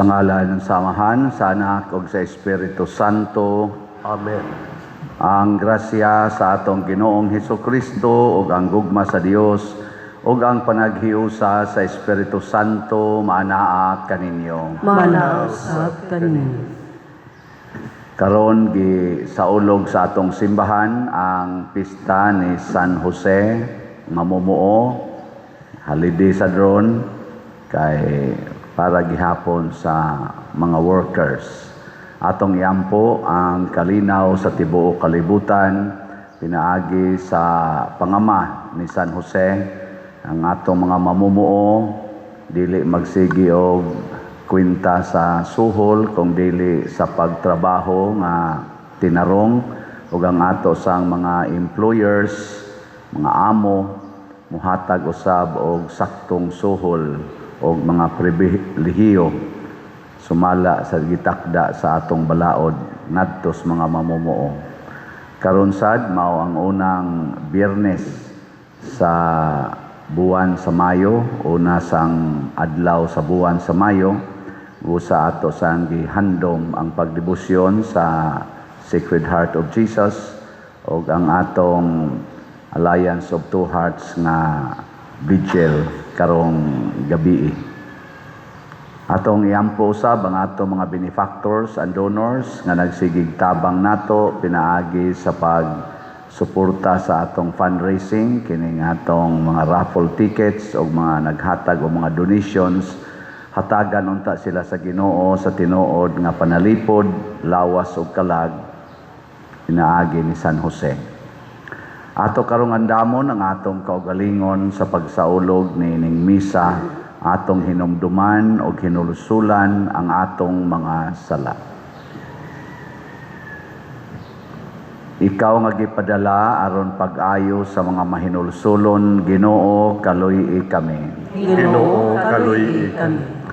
Sa ngalan ng Amahan, sa Anak ug sa Espiritu Santo. Amen. Ang grasya sa atong Ginoong Hesus Kristo ug ang gugma sa Dios ug ang panaghiusa sa Espiritu Santo maanaa kaninyo. Maanaa usab kaninyo. Karon gi saulog sa atong simbahan ang pista ni San Jose Mamumuo, holiday sa drone kay para gihapon sa mga workers. Atong iampo ang kalinaw sa tibuok kalibutan pinaagi sa pangama ni San Jose. Ang atong mga mamumuo dili magsigi og kwenta sa suhol kung dili sa pagtrabaho nga tinarong, ug ang ato sang mga employers, mga amo, muhatag usab og saktong suhol og mga pribilehiyo sumala sa gitakda sa atong balaod ngadto sa mga mamumuo. Karon sad mao ang unang Biyernes sa buwan sa Mayo, una sang adlaw sa buwan sa Mayo, usa ato sang gihandom ang pagdebosyon sa Sacred Heart of Jesus ug ang atong Alliance of Two Hearts nga vigil karong gabi. Atong iampo usab ang atong mga benefactors and donors nga nagsigig tabang nato pinaagi sa pagsuporta sa atong fundraising, kining atong mga raffle tickets o mga naghatag o mga donations. Hatagan unta sila sa Ginoo sa tinuod nga panalipod, lawas ug kalag pinaagi ni San Jose. Ato karong andamon ang atong kaugalingon sa pagsaulog ni ning misa, atong hinumduman og hinulsulan ang atong mga sala. Ikaw nga gipadala aron pag-ayo sa mga mahinulsulon, Ginoo, kaluy-i kami. Ginoo, kaluy-i kami.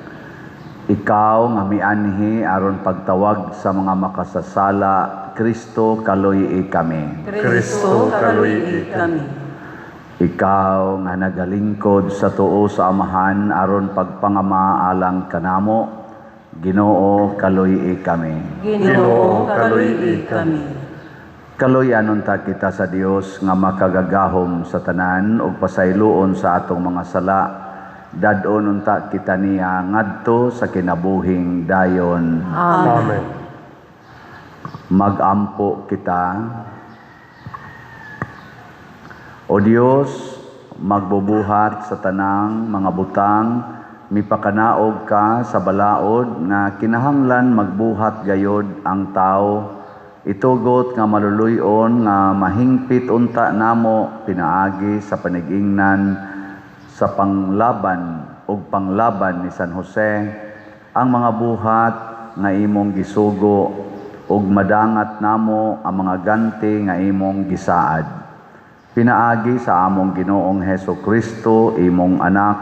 Ikaw nga mianhi aron pagtawag sa mga makasasala, Kristo, kaluy-i kami. Kristo, kaluy-i kami. Ikaw nga nagalingkod sa tuo sa Amahan aron pagpangama alang kanamo, Ginoo, kaluy-i kami. Ginoo, kaluy-i kami. Kaluy-an unta kita sa Dios nga makagagahom sa tanan ug pasayloon sa atong mga sala. Dad-on unta kita niya ngadto sa kinabuhing dayon. Amen. Amen. Magampo kita. O Dios, magbubuhat sa tanang mga butang, mipakanaog ka sa balaod nga kinahanglan magbuhat gayod ang tao. Itugot nga maluluy-on nga mahingpit unta namo pinaagi sa panigingnan sa panglaban ug panglaban ni San Jose ang mga buhat nga imong gisugo ug madangat namo ang mga ganti nga imong gisaad. Pinaagi sa among Ginoong Heso Kristo, imong anak,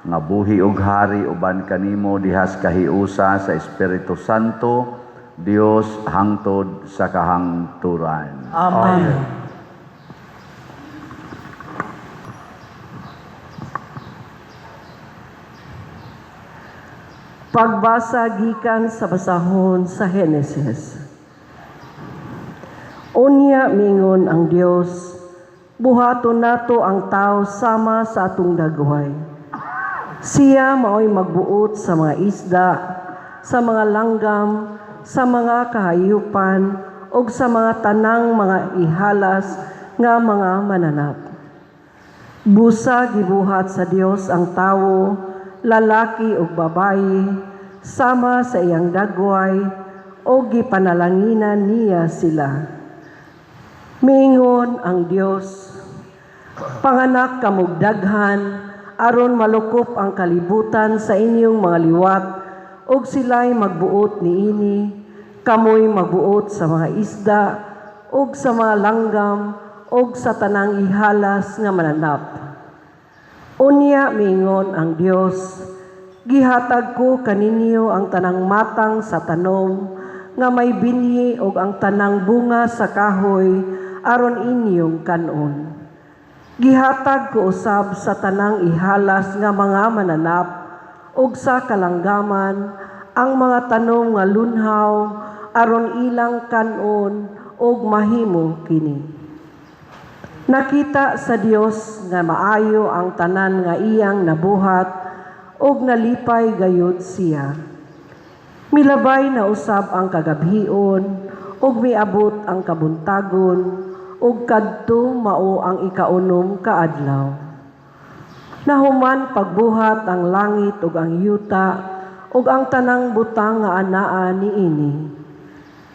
nga buhi ug hari uban kanimo dihas kahiusa sa Espiritu Santo, Dios hangtod sa kahangturan. Amen. Pagbasa gikan sa basahon sa Henesis. Unya mingon ang Dios, buhaton nato ang tao sama sa atong dagway. Siya maoy magbuot sa mga isda, sa mga langgam, sa mga kahayupan, ug sa mga tanang mga ihalas nga mga mananap. Busa gibuhat sa Dios ang tawo, lalaki ug babayi, sama sa iyang dagway, o gipanalanginan niya sila. Miingon ang Dios, panganak kamog daghan, aron malukop ang kalibutan sa inyong mga liwat, ug sila'y magbuot niini, kamoy magbuot sa mga isda, ug sa mga langgam, ug sa tanang ihalas nga mananap. Unya miingon ang Dios, gihatag ko kaninyo ang tanang matang sa tanom nga may binhi ug ang tanang bunga sa kahoy aron inyong kanon. Gihatag ko usab sa tanang ihalas nga mga mananap ug sa kalanggaman ang mga tanom nga lunhaw aron ilang kan-on, ug mahimo kini. Nakita sa Dios nga maayo ang tanan nga iyang nabuhat ug nalipay gayud siya. Milabay na usab ang kagabhion ug miabot ang kabuntagon, ug kadto mao ang ikaunom ka adlaw. Nahuman pagbuhat ang langit ug ang yuta ug ang tanang butang nga anaa niini.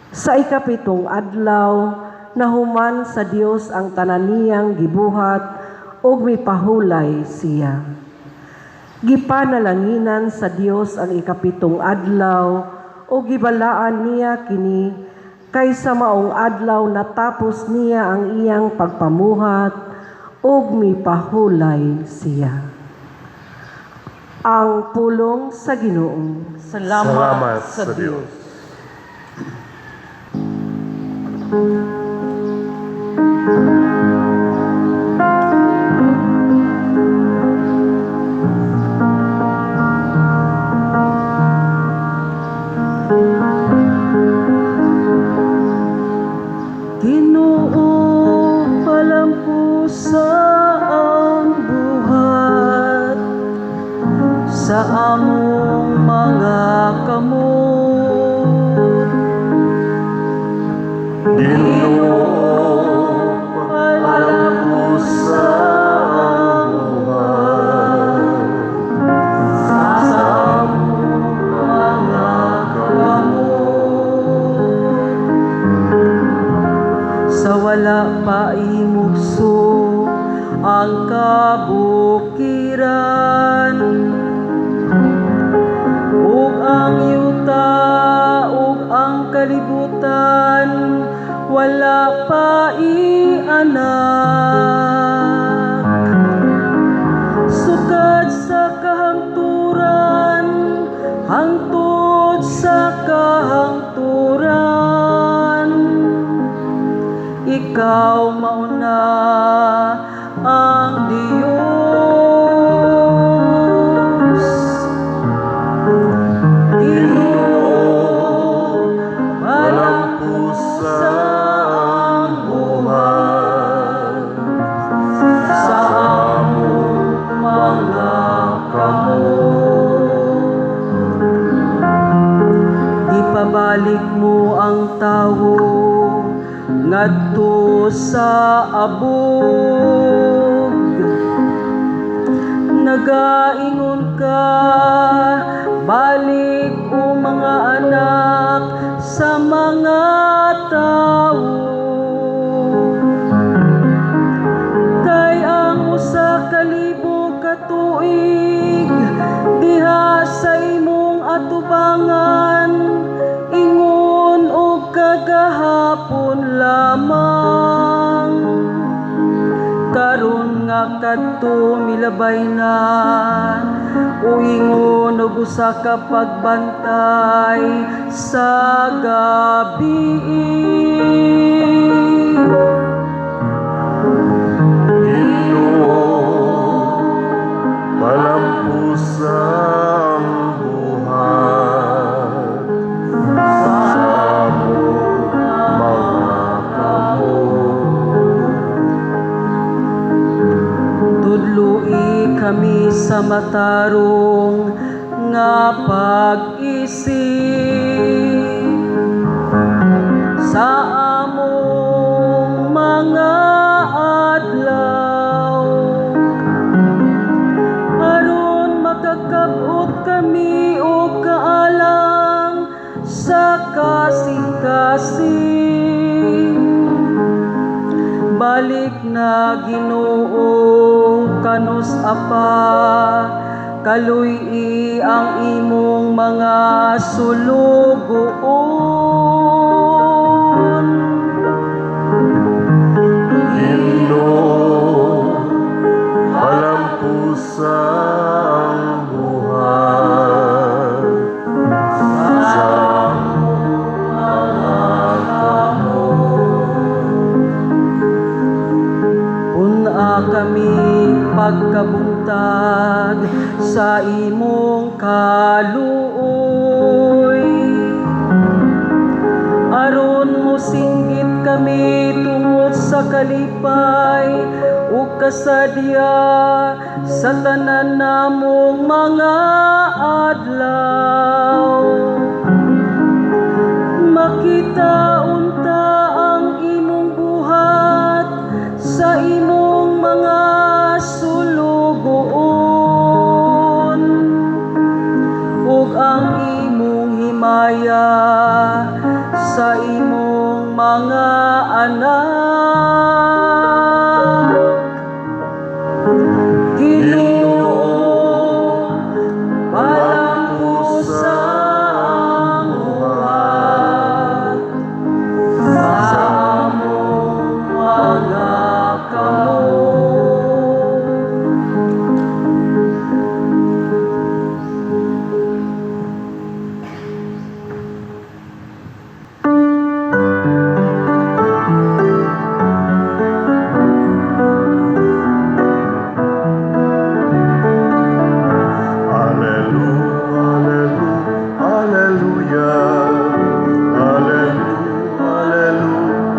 Sa ikapitong adlaw, nahuman sa Dios ang tanan niyang gibuhat ug mipahulay siya. Gipanalanginan sa Dios ang ikapitong adlaw ug gibalaan niya kini, kay sa maong adlaw natapos niya ang iyang pagpamuhat ug mipahulay siya. Ang pulong sa Ginoo. Salamat, Salamat sa sa Dios. Dios. Ginoo, palampusa ang buhat sa among mga kamot. Ginoo, palampusa ang buhat sa among mga kamot. Sa wala pa imugso ang kabukiran ug ang yuta ug ang kalibutan wala pa ianak. Sukad sa kahangturan hangtod sa kahangturan, ikaw mauna ang Diyos. Ginoo, Palampusa ang buhat sa among mga kamot. Gipabalik mo ang tawo ngadto sa abog. Nagaingon ka, "Balik o mga anak sa mga tawo." Kay ang 1,000 ka tuig diha sa imong atubangan ingon og kagahapon lamang. Karon nga kadto milabay na o ingon og usa ka pagbantay sa gabii. Ginoo, palampusa ang buhat sa among mga kamot. Tudloi kami sa matarong nga pag-isip sa among mga adlaw, aron makakab-ot kami og kaalam sa kasing-kasing. Balik na, Ginoo, kanus-a pa? Kaluy-i ang imong mga sulugoon. Ginoo, palampusa ang buhat sa among mga kamot. Pun-a kami pagkabuntag sa imong kaluoy. Kaluoy. Aron mosinggit kami tungod sa kalipay ug kasadya sa tanan namong mga adlaw. Makita unta ang imong buhat sa imong mga sulugoon ug ang imong himaya sa imong mga anak. Ginoo, palampusa ang buhat sa among mga kamot. Alleluia, alleluia, alleluia,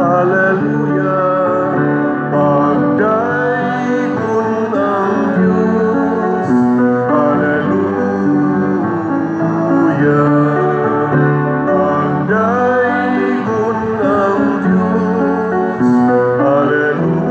alleluia, alleluia. Pagdaygon ang Diyos, Alleluia. Pagdaygon ang Diyos, Alleluia.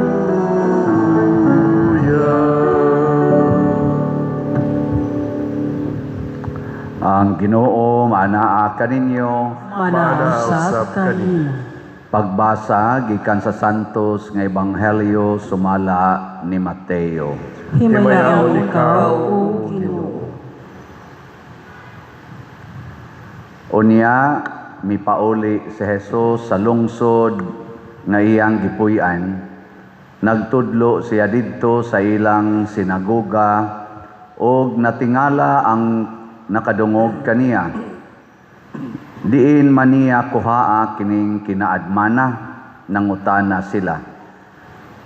Ang Ginoo maanaa kaninyo. Manausap kanimo. Pagbasa gikan sa Santos nga Ebanghelyo sumala ni Mateo. Himayaon ikaw, O Ginoo. Unya mipauli si Jesus sa lungsod nga iyang gipuy-an. Nagtudlo siya didto sa ilang sinagoga ug natingala ang nakadungog kaniya. Diin man niya kuhaa kining kinaadmana, nangutana sila.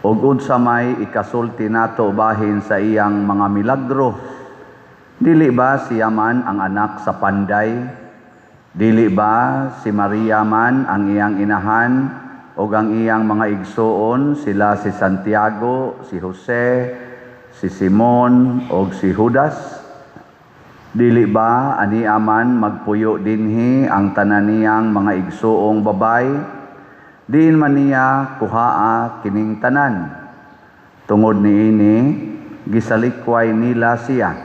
Ug unsa may ikasulti nato bahin sa iyang mga milagro? Dili ba siya man ang anak sa panday? Dili ba si Maria man ang iyang inahan ug ang iyang mga igsuon sila si Santiago, si Jose, si Simon ug si Judas? Dili ba ani aman magpuyo dinhi ang tanan niyang mga igsuong babay? Diin man niya kuhaa kining tanan? Tungod niini gisalikway nila siya.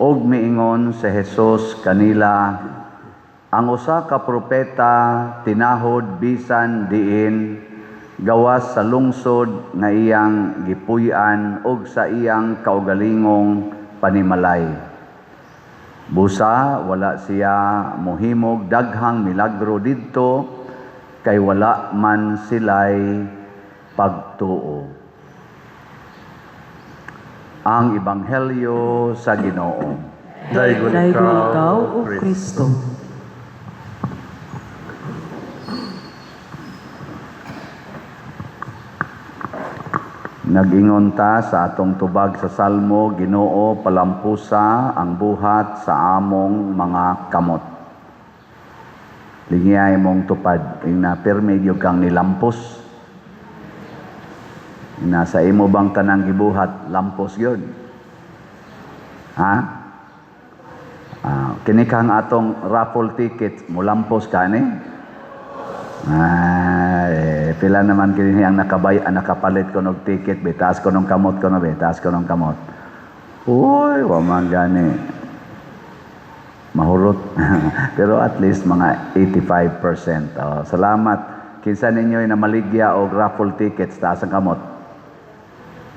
Og miingon si Jesus kanila, ang usa ka propeta tinahod bisan diin gawas sa lungsod nga iyang gipuy-an ug sa iyang kaugalingong panimalay. Busa wala siya mohimog daghang milagro didto kay wala man sila'y pagtuo. Ang Ebanghelyo sa Ginoo. Daygon Daygon ikaw, ikaw, O Kristo. Nag-ingon ta sa atong tubag sa Salmo, Ginoo, palampusa ang buhat sa among mga kamot. Lingiyay mong tupad, ing na pirmi gyud kang nilampos. Ing na sa imo bang tanang gibuhat, lampos gyud? Ha? Kini kang atong raffle ticket, mulampos ka ni? Pila naman kini ang nakapalit ko og ticket, bitaas ko nung kamot ko no, bitaas ko nung kamot. Uy, wa man gani. Mahurot. Pero at least mga 85%. Oh, salamat. Kinsa ninyo namaligya og raffle tickets, taas ang kamot.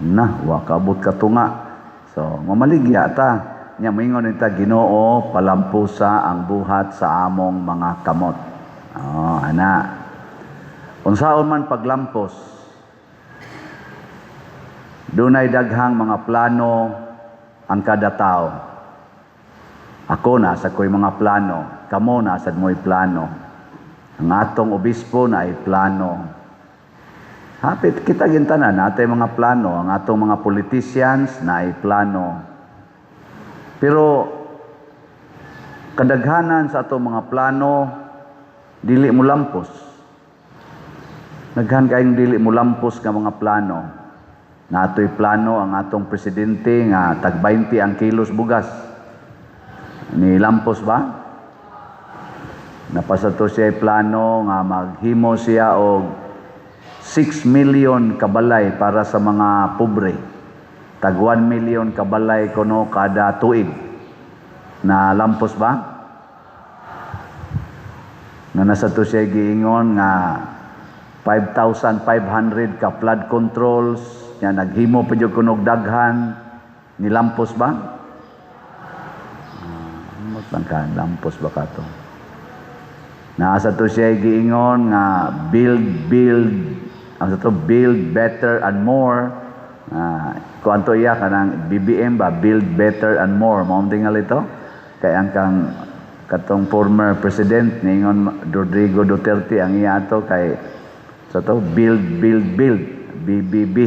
Na, wa kaabot ka tunga. So, mamaligya ta. Nya moingon ta, Ginoo, palampusa ang buhat sa among mga kamot. Oh, ana. Unsaon man paglampos, dunay daghang mga plano ang kada tao. Ako nasa ko'y mga plano, kamo nasa mo'y plano. Ang atong obispo na ay plano. Hapit kita gintanan natay mga plano, ang atong mga politicians na ay plano. Pero Kadaghanan sa ato mga plano dili mo lampos. Daghan kayong dili mo lampos nga mga plano. Naatoy plano ang atong presidente nga tag 20 ang kilos bugas. Ni lampos ba? Napasa to siya plano nga maghimo siya og 6 million kabalay para sa mga pobre. Tag 1 million kabalay kuno kada tuig. Na lampos ba? Nga nasa to siya giingon nga 5,500 ka flood controls nga naghimo pa jud kunog daghan, nilampos ba? Ah, lang ka, lampos ba ka to? Naa sa to siya giingon nga build build ang sa to, build better and more. Kuan to iya, kanang BBM ba, build better and more, mao tingali ito kay ang kang katong former president niingon Rodrigo Duterte, ang iya ato kay sa to build build build, BBB.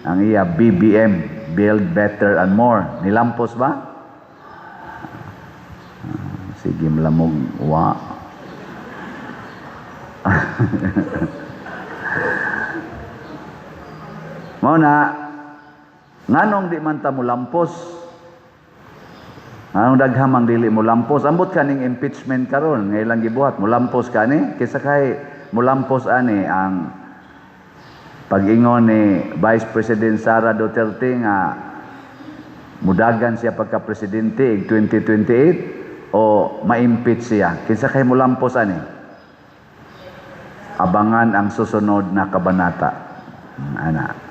Ang iya BBM, build better and more. Nilampos ba? Sige malamog wa. Mao na, nganong di man ta molampos? Anong daghang ang dili mo lampos? Ambot kaning impeachment karon nga ilang gibuhat, molampos kani? Kaysa kay molampos ani ang pag-ingon ni Vice President Sara Duterte nga mudagan siya pagka presidente ig 2028 o ma-impeach siya? Kinsa kay molampos ani? Abangan ang susunod na kabanata. Ana.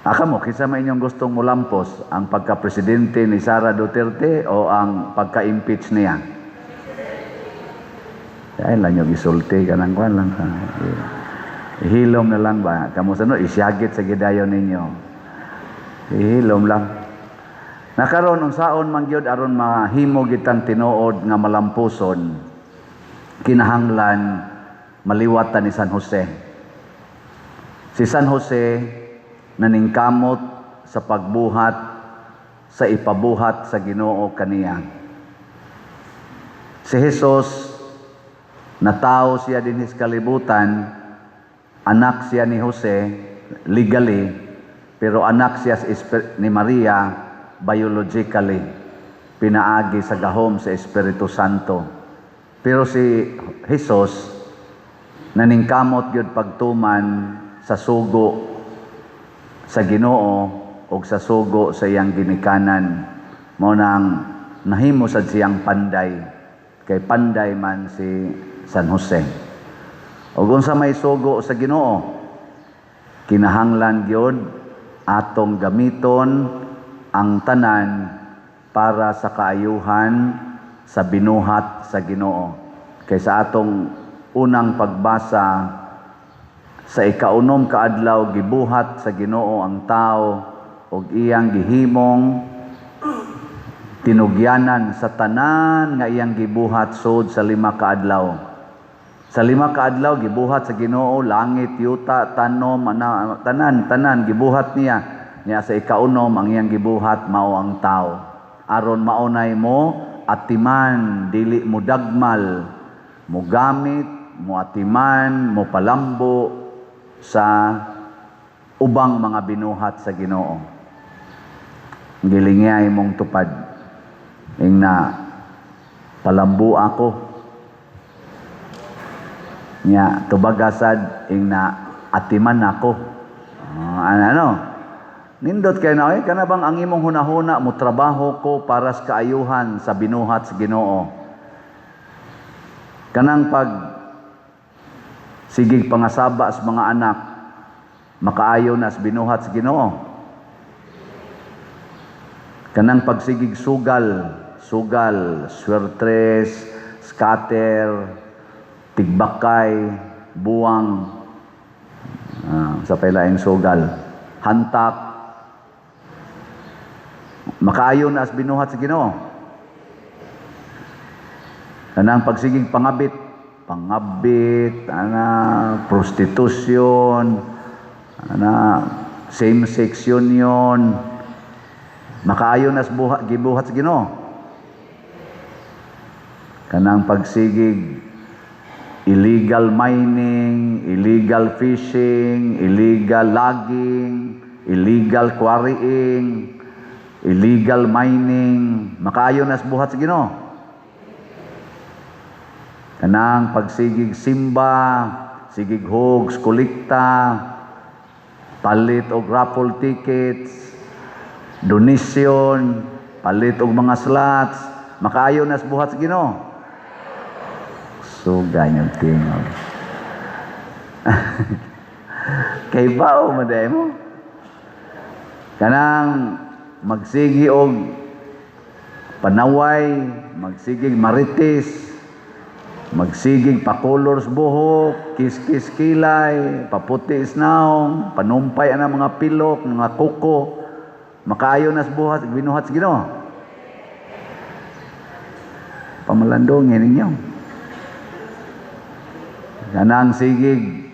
Aka mo, kinsa may inyong gustong molampos, ang pagka-presidente ni Sara Duterte o ang pagka-impeach niya? Ay, lang yung isulti ka ng kwan lang. Ihilom na lang ba? Kamu sa no, isyagit sa gidayon ninyo. Ihilom lang. Nakaron, unsaon man gyud aron mahimo gitang tinuod nga malampuson, kinahanglan maliwatan ni San Jose. Si San Jose naningkamot sa pagbuhat sa ipabuhat sa Ginoo kaniya. Si Jesus, natao siya dinhi sa kalibutan, anak siya ni Jose legally, pero anak siya ni Maria biologically, pinaagi sa gahom sa Espiritu Santo. Pero si Jesus naningkamot gyud pagtuman sa sugo sa Ginoo og sa sugo sa iyang ginikanan. Mao nang nahimo sad siyang panday, kay panday man si San Jose. Og unsa may sugo sa Ginoo? Kinahanglan gyud atong gamiton ang tanan para sa kaayuhan sa binuhat sa Ginoo. Kay sa atong unang pagbasa, sa ikaunom ka adlaw gibuhat sa Ginoo ang tao ug iyang gihimong tinugyanan sa tanan nga iyang gibuhat sud sa 5 ka adlaw. Sa 5 ka adlaw gibuhat sa Ginoo langit, yuta, tanom, ana, tanan, tanan gibuhat niya. Niya sa ikaunom ang iyang gibuhat mao ang tao. Aron maunay mo atiman, dili mo dagmal, mo gamit, mo atiman, mo palambo sa ubang mga binuhat sa Ginoo. Gilingay mong tupad. Ing na palambo ako. Nya tubagasad ing na atiman ako. Ano, ano? Nindot kay na, oy, kana bang ang imong hunahuna mo trabaho ko para sa kaayuhan sa binuhat sa Ginoo. Kanang pag sigig pangasaba sa mga anak, makaayo na sa binuhat sa Ginoo. Kanang pagsigig sugal, sugal, swertres, scatter, tigbakay, buwang, sa pailaing sugal, hantak, makaayo na as binuhat sa Ginoo. Kanang pagsigig pangabit, pangabit, ana, prostitusyon, ana, same-sex union, makaayo na as gibuhat sa Ginoo. Kanang pagsigig illegal mining, illegal fishing, illegal logging, illegal quarrying, illegal mining, makaayo na sa buhat sa Ginoo? Kanang pagsigig simba, sigig hogs, kolekta, palit og raffle tickets, donation, palit og mga slots, makaayo na sa buhat sa Ginoo? So, ganyan tingog. Kay bao man mo. Kanang magsigi og panaway, magsigig marites, magsigig pakolor sa buhok, kiskis kilay, paputi sa naong, panumpay ang mga pilok, mga kuko, makaayo na sa buhat, binuhat sa Ginoo? Pamalandongin ninyo. Kanang sigig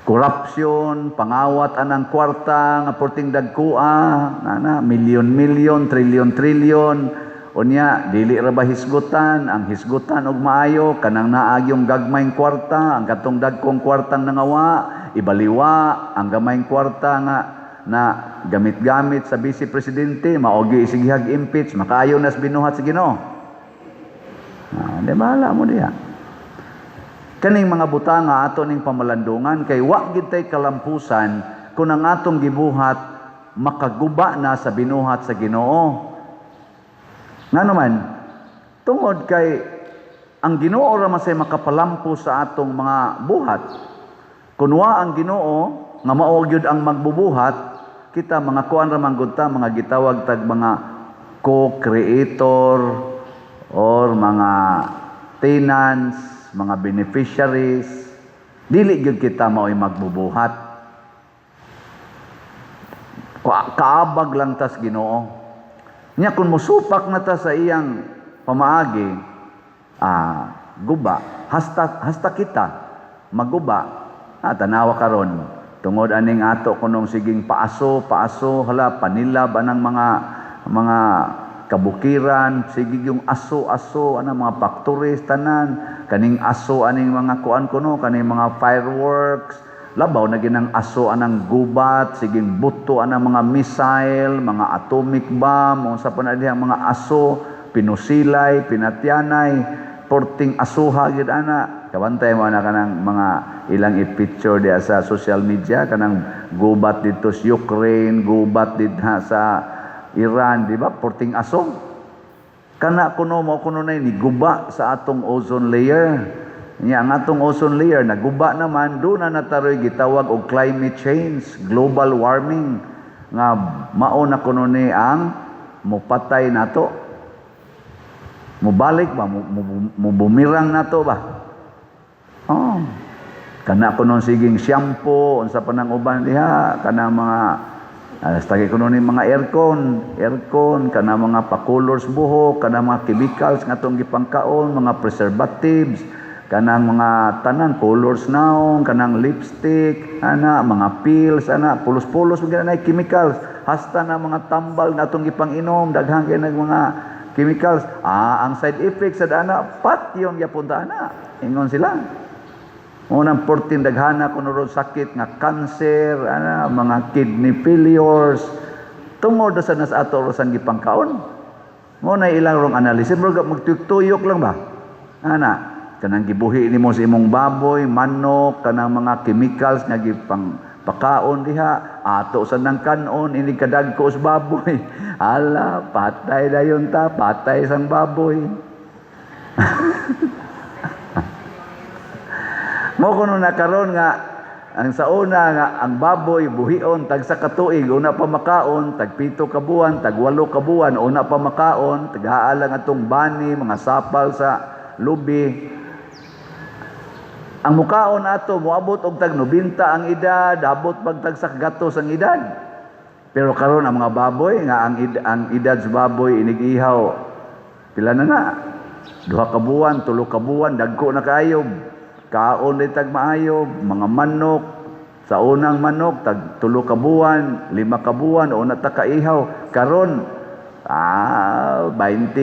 corruption, pangawat anang kwarta nga porting dagkua, nana, milyon-milyon, trilyon-trilyon, unya dili ra ba hisgutan, ang hisgutan og maayo kanang naagyong gagmayng kwarta, ang katong dagkong kwartang nangawa, ibaliwa, ang gamayng kwarta nga na gamit-gamit sa vice presidente, mao gi isigihag impeach, makaayo nas binuhat sa Ginoo? Ah, di bahala mo diha. Kaning mga butanga ato ning pamalandungan kay wa gid tay kalampusan kung ang atong gibuhat makaguba na sa binuhat sa Ginoo. Ngano man, tungod kay ang Ginoo ra man say makapalampos sa atong mga buhat. Kun wa ang Ginoo nga mao gyud ang magbubuhat, kita mga kuan ra man gud ta, mga gitawag tag mga co-creator or mga tenants, mga beneficiaries. Dili gyud kita mao'y magbubuhat. Kaabag lang tas Ginoo. Nya kung musupak na ta sa iyang pamaagi, guba, hasta kita maguba. Tanawa karon tungod aning ato kunong siging paaso, paaso, hala panilab anang mga kabukiran, sige yung aso-aso anang mga factories tanan, kaning aso aning mga kuan kuno, kaning mga fireworks, labaw na ginang aso anang gubat, siging buto anang mga missile, mga atomic bomb, unsa pa na dihang mga aso, pinusilay, pinatyanay, porting asuha gyud ana. Kabantay mo na kanang mga ilang i-picture diha sa social media kanang gubat dito sa Ukraine, gubat dito sa Iran, di ba? Porting aso. Kana kuno mo kuno na ni guba sa atong ozone layer. Nya ang atong ozone layer naguba naman, do na nataroy gitawag og climate change, global warming nga mao na kuno ni ang mupatay nato. Mubalik ba, mubumirang nato ba? Oh. Kana kuno siging shampoo, unsa pa nang uban diha, kana mga tagi kuno ni mga aircon, aircon, kana mga pakulor sa buhok, kana mga chemicals nga atong gipangkaon, mga preservatives, kanang mga tanan colors naong, kanang lipstick, ana mga pills, ana pulos-pulos mga na chemicals, hasta na mga tambal nga atong gipanginom, daghan kay nag mga chemicals. Ang side effects sa ana patyon gyapon ta ana. Ingon sila. Unang 14 daghana kuno ron sakit nga cancer, ana mga kidney failures. Tungod sa nas ato ro sang gipangkaon. Mo na ilang rong analysis, murag magtuyok lang ba? Ana, kanang gibuhi nimo sa imong baboy, manok, kanang mga chemicals nga gipang pakaon diha, ato sa nang kanon, ini kadagko sa baboy. Hala, patay dayon ta, patay sang baboy. Mo kuno na karon nga ang sa una nga ang baboy buhion tag sa katuig una pa makaon, tag 7 ka buwan, tag 8 ka buwan una pa makaon, tagaan lang atong bani, mga sapal sa lubi. Ang mukaon ato moabot og tag 90 ang edad, abot pag tag sa gatos ang edad. Pero karon ang mga baboy nga ang edad sa baboy inig-ihaw pila na na? 2 ka buwan, 3 ka buwan, dagko na kaayo. Kaon ni tag maayo, mga manok, sa unang manok tag 3 ka buwan, 5 ka buwan una ta kaihaw. Karon 20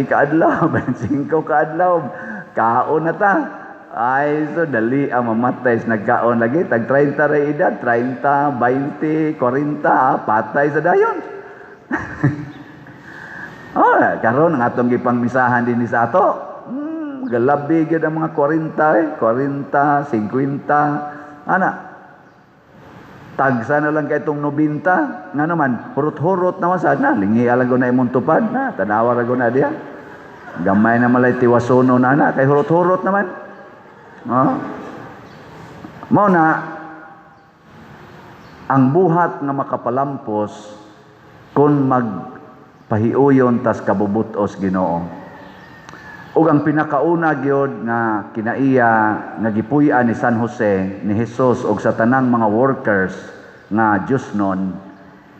ka adlaw, 25 ka adlaw, Kaon na ta. Ay, so dali ang mamatay sa nagkaon lagi. Tag 30 ra edad, 30, 20, 40, patay sa dayon. Oh, karon ang atong gipangmisahan din sa ato. Galabi gyud ang mga 40 eh, 40, 50, ana. Tagsa na lang kay itong 90, nga naman, hurot-hurot naman sa na, lingi alago na imong tupad na, tanawa ra na diya. Gamay na malay tiwasono na na, kay hurot-hurot naman. Oh. Mao na ang buhat nga makapalampos kung magpahiuyon tas kabubutos Ginoo. Ug ang pinakauna gyud nga kinaiya nga gipuy-an ni San Jose, ni Jesus ug sa tanang mga workers nga Diyosnon,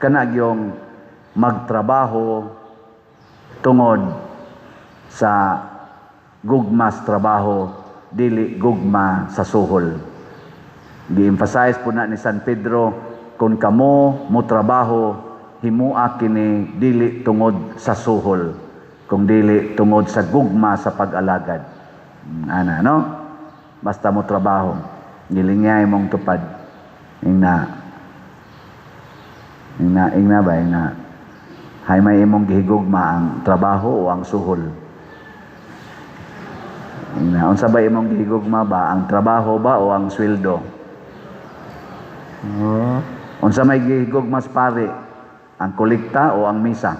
kana gyung magtrabaho tungod sa gugmas trabaho, dili gugma sa suhol. Gi-emphasize po na ni San Pedro, kung kamo mo trabaho, himua kini dili tungod sa suhol, kung dili tungod sa gugma sa pag-alagad. Ana, no? Basta mo trabaho, gilingay mong tupad. Ingna. Ingna, ingna ba, ingna. Hay may imong gihigugma, ang trabaho o ang suhol? Ingna, unsa ba imong gihigugma ba, ang trabaho ba o ang sweldo? Oh. Unsa may gihigugma sa pare, ang kolekta o ang misa?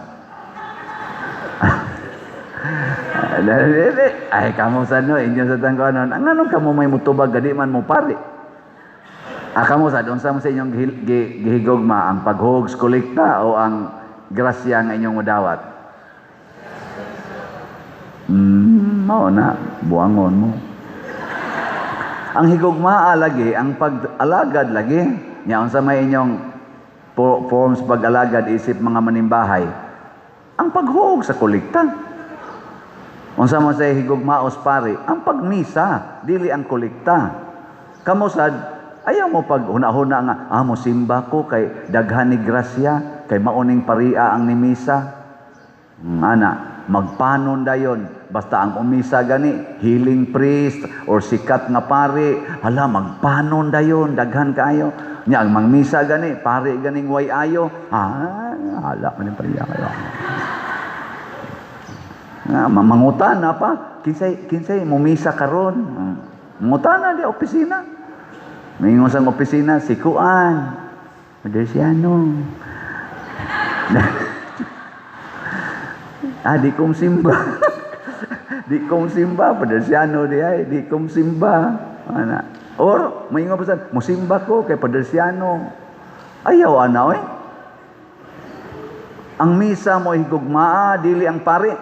Ay, kamo sa no, inyo sa tangkonon. Ang anong kamo may mutubag, gadi man mo pare. Ah, kamo sa, unsa mo sa inyong gihigugma, ang paghug sa kolekta o ang grasya nga inyong mudawat? Mao na, buangon mo. Ang higugmaa lagi, ang pag-alagad lagi. Nya unsa may inyong forms pag-alagad isip mga manimbahay? Ang paghuog sa kolekta. Unsa man sa higugmaos pare? Ang pagmisa, dili ang kolekta. Kamo sad, ayaw mo pag huna-huna nga, mo simba ko kay daghan ni grasya, kay mauning paria ang nimisa. Ana, magpanon dayon basta ang umisa gani healing priest or sikat nga pare, hala, magpanon dayon, daghan kaayo. Nya ang mangmisa gani pare ganing way ayo, hala man paria kayo. Nga mangutana pa, kinsay kinsay mumisa karon? Mangutana di opisina. Mingon sa opisina, si kuan Madersiano. Ah, di kong simba. Di kong simba, Padersiano di ay, di kong simba. Ana. Or, maingon pa sa, musimba ko kay Padersiano. Ayaw, ana, oy. Ang misa mo higugmaa, dili ang pare.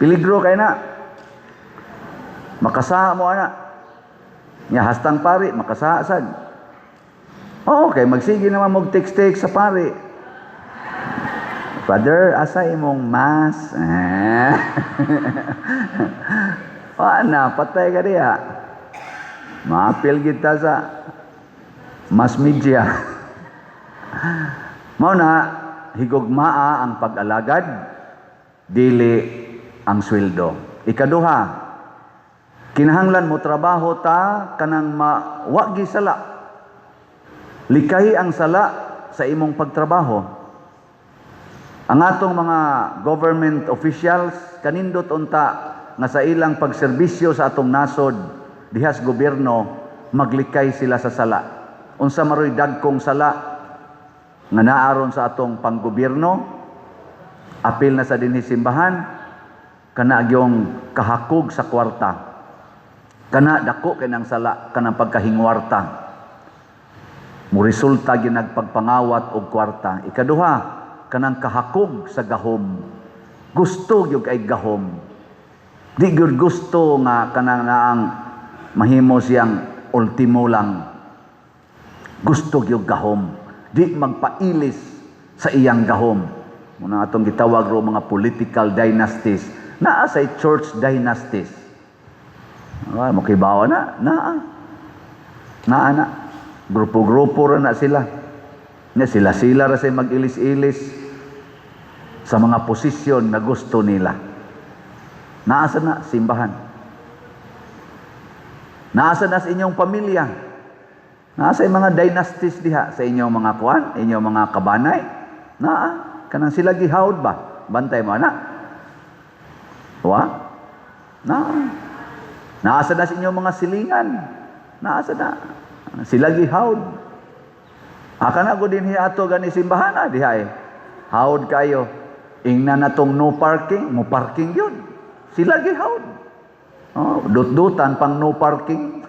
Peligro kay na. Makasaha mo, ana. Nya hastang pare, makasaha sad. Oo, kay magsige naman mo text-text sa pare. Father, asa imong mass? Ana, patay ka diha. Maapil kita sa mass media. Mao na, higugmaa ang pag-alagad, dili ang sweldo. Ikaduha, kinahanglan mo trabaho ta kanang mawagi sala. Likay ang sala sa imong pagtrabaho. Ang atong mga government officials kanindot unta nga sa ilang pagserbisyo sa atong nasod dihas gobyerno, maglikay sila sa sala. Unsa maroy dagkong sala nga naaron sa atong panggobyerno, apil na sa dinhi simbahan, kana gyong kahakog sa kwarta. Kana dako kay nang sala, kanang pagkahingwarta. Mo resulta gyud nagpagpangawat og kwarta. Ikaduha, kanang kahakog sa gahom. Gusto gyud kay gahom. Di gyud gusto nga kanang naang mahimo siyang ultimo lang. Gusto gyud gahom. Di magpailis sa iyang gahom. Muna atong gitawag ro mga political dynasties. Naa say church dynasties. Ay, mokibawa na, naa. Naa na. Grupo-grupo ra na sila. Nya sila-sila ra say mag-ilis-ilis sa mga posisyon na gusto nila. Naa sa na simbahan. Naa sa na sa inyong pamilya. Naa sa mga dynasties diha sa inyong mga kuan, inyong mga kabanay. Naa kanang sila gihawd ba? Bantay mo ana. Wa? Naa. Naa sa na sa inyong mga silingan. Naa sa na. Sila gihawd. Aka na ko din ato gani simbahan na diha eh. Hawd kayo. Ingna na tong no parking, mo parking yun. Sila gihawd. Oh, dut-dutan pang no parking.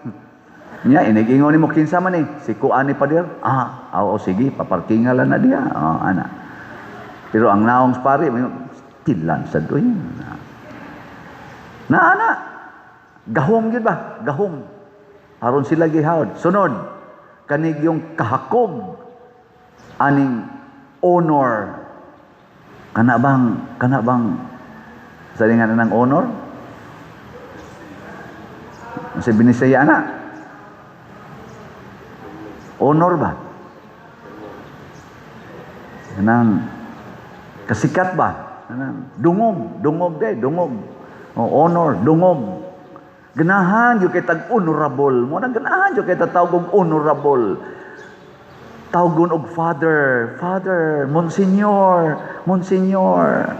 Nya inig-ingon nimo, "Kinsa man eh?" "Si kuan ni pader." "Ah, oo, sige, paparkinga lang na diha." Oh, ana. Pero ang naong sa pare, tilan sa doy. Na ana. Gahom gyud ba? Gahom. Aron sila gihawd. Sunod, kanig yung kahakog aning honor. Kana bang sa nga ng honor? Sa Binisaya na. Honor ba? Kanang kasikat ba? Kanang dungog, dungog day, dungog. Oh, honor, dungog. Ganahan gyud kay tag honorable. Mo na ganahan gyud kay tawag og honorable. Tawgon og father, father, monsignor, monsignor,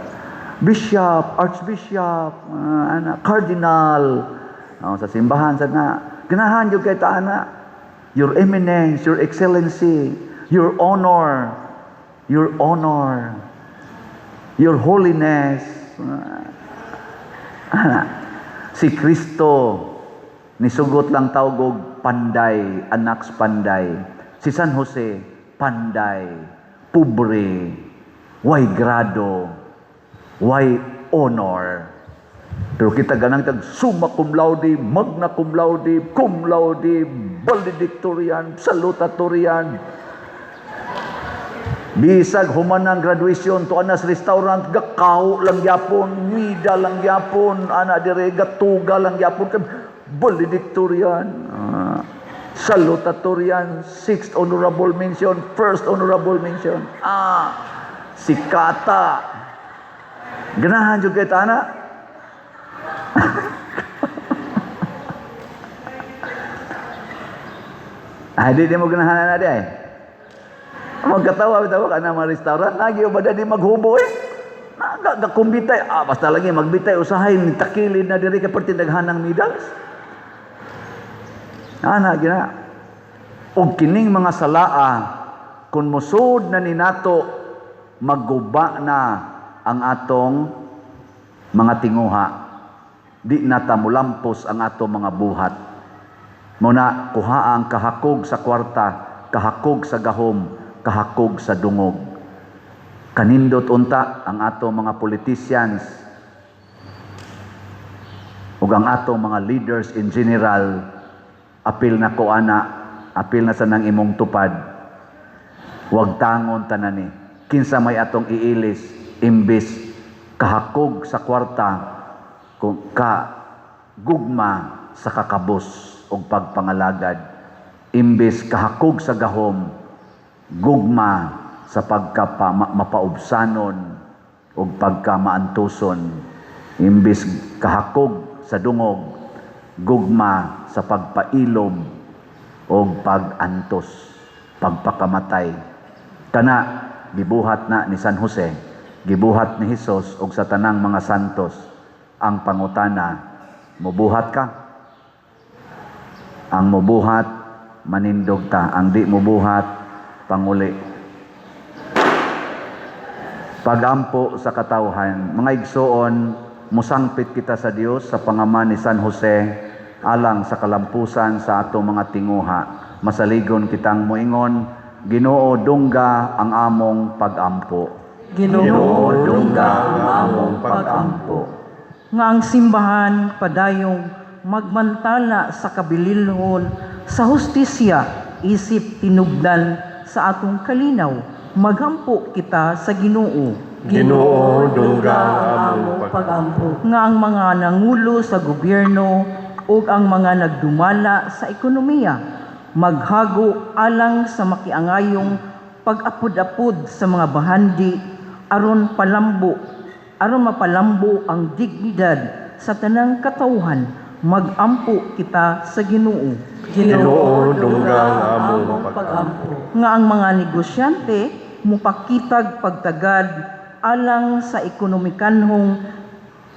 bishop, archbishop, ana, cardinal. Oh, sa simbahan sa na. Ganahan gyud kay ta ana. Your Eminence, Your Excellency, Your Honor, Your Honor, Your Holiness. Ana, si Kristo nisugot lang tawag og panday, anak sa panday. Si San Jose, panday, pobre, way grado, way honor. Pero kita ganang tag summa cum laude, magna cum laude, valedictorian, salutatorian. Bisag human ang graduation to anas restaurant, gakaw lang gyapon, mida lang gyapon, ana dire gatuga lang gyapon kay valedictorian. Salutatorian, sixth honorable mention, first honorable mention. Ah, sikata. Ganahan jud kay ta ana. Ah, di mo ganahan na di ay. Magkatawa bitaw ka na mga restaurant, lagi ba di maghubo eh. Naga kumbitay, ah, basta lagi magbitay usahay ni takilid na diri kay perti daghan ng medals. Ana gina. Og kining mga salaa kun mosud na ni nato, magguba na ang atong mga tinguha. Di na ta mulampos ang atong mga buhat. Muna kuha ang kahakog sa kwarta, kahakog sa gahom, kahakog sa dungog. Kanindot unta ang atong mga politicians ug ang atong mga leaders in general. Apil na ko ana, apil na sa nang imong tupad. Wag tangon tanani. Kinsa may atong iilis imbis kahakog sa kwarta kung ka gugma sa kakabos og pagpangalagad, imbis kahakog sa gahom, gugma sa pagka mapaubsanon og pagka maantuson, imbis kahakog sa dungog, gugma sa pagpailob og pag-antos, pagpakamatay. Kana gibuhat na ni San Jose, gibuhat ni Hesus og sa tanang mga santos. Ang pangutana, mubuhat ka? Ang mubuhat, manindog ta. Ang di mubuhat, panguli. Pagampo sa katawhan, mga igsoon, musangpit kita sa Dios sa pangaman ni San Jose alang sa kalampusan sa atong mga tinguha. Masaligon kitang moingon, "Ginoo, dungga ang among pagampo." Ginoo, dungga ang among pagampo. Nga ang simbahan padayong magmantala sa kabililhon sa hustisya isip tinubdan sa atong kalinaw. Magampo kita sa Ginoo. Ginoo, dungga ang among pagampo. Nga ang mga nangulo sa gobyerno ug ang mga nagdumala sa ekonomiya maghago alang sa makiangayong pag-apod-apod sa mga bahandi aron mapalambo ang dignidad sa tanang katawhan, magampo kita sa Ginoo. Ginoo, dungga ang among pag-ampo. Nga ang mga negosyante mupakitag pagtagad alang sa ekonomikanhong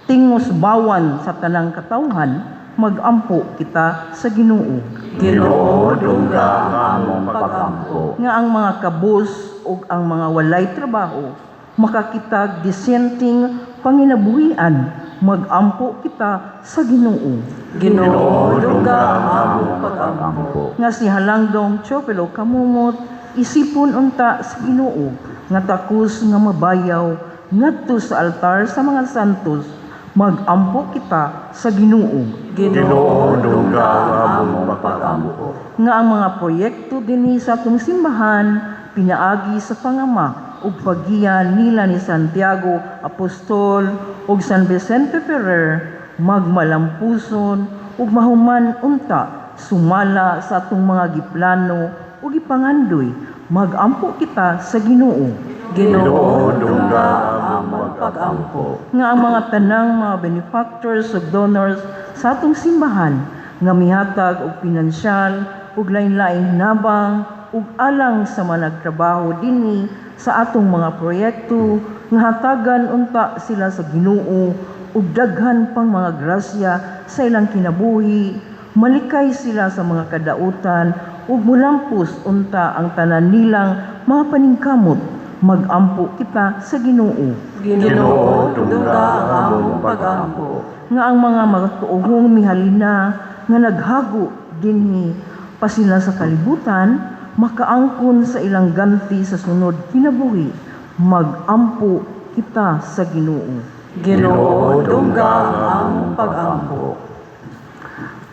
tingusbawan sa tanang katawhan, magampo kita sa Ginoo. Ginoo, dungga ang among pag-ampo. Nga ang mga kabus ug ang mga walay trabaho makakitag disenteng panginabuhian, magampo kita sa Ginoo. Ginoo, dungga ang among pag-ampo. Pag-ampo. Nga si Halangdong Teofilo Camomot isipon unta sa Ginoo nga takos nga mabayaw ngadto sa altar sa mga santos, magampo kita sa Ginoo. Ginoo, dungga ang among pag-ampo. Nga ang mga proyekto dinhi sa atong simbahan pinaagi sa pangama ug paggiya nila ni Santiago Apostol ug San Vicente Ferrer magmalampuson ug mahuman unta sumala sa atong mga giplano ug gipangandoy, magampo kita sa Ginoo. Ginoo, dungga ang among pag-ampo. Nga ang mga tanang mga benefactors ug donors sa atong simbahan nga mihatag og pinansyal ug lain-laing hinabang ug alang sa mga nagtrabaho dinhi sa atong mga proyekto, nga hatagan unta sila sa Ginoo ug daghan pang mga grasya sa ilang kinabuhi, malikay sila sa mga kadautan ug mulampos unta ang tanan nilang mga paningkamot, magampo kita sa Ginoo. Ginoo, dungga ang among pag-ampo. Nga ang mga magtuohong mihalina nga naghago dinhi pa sila sa kalibutan makaangkon sa ilang ganti sa sunod kinabuhi, magampo kita sa Ginoo. Ginoo, dungga ang among pag-ampo.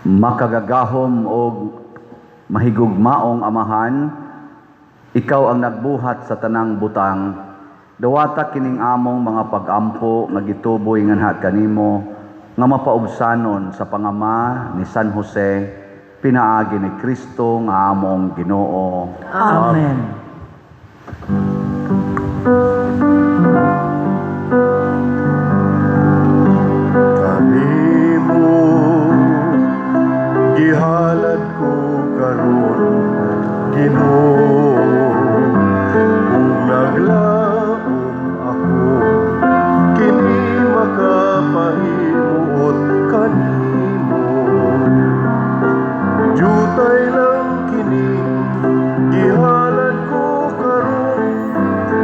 Makagagahom og mahigugmaong Amahan, ikaw ang nagbuhat sa tanang butang. Dawata kining among mga pag-ampo nga gituboy nganha kanimo nga mapaubsanon sa pangama ni San Jose pinaagi ni Kristo nga among Ginoo. Amen. Kanimo gihalad ko karon, Ginoo, ug naglaom ako kini makapahimuot kanimo. Jutay lang kini gihalad ko karon,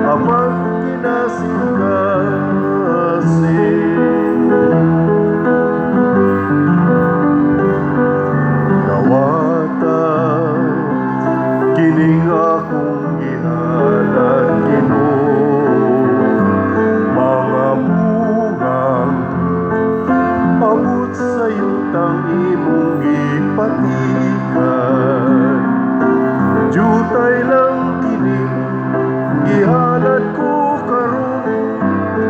apan kinasingkasing. Dawata kining akong gihalad, Ginoo, mga bungang abot sa yutang imong gipatikan. Jutay lang kini gihalad ko karon,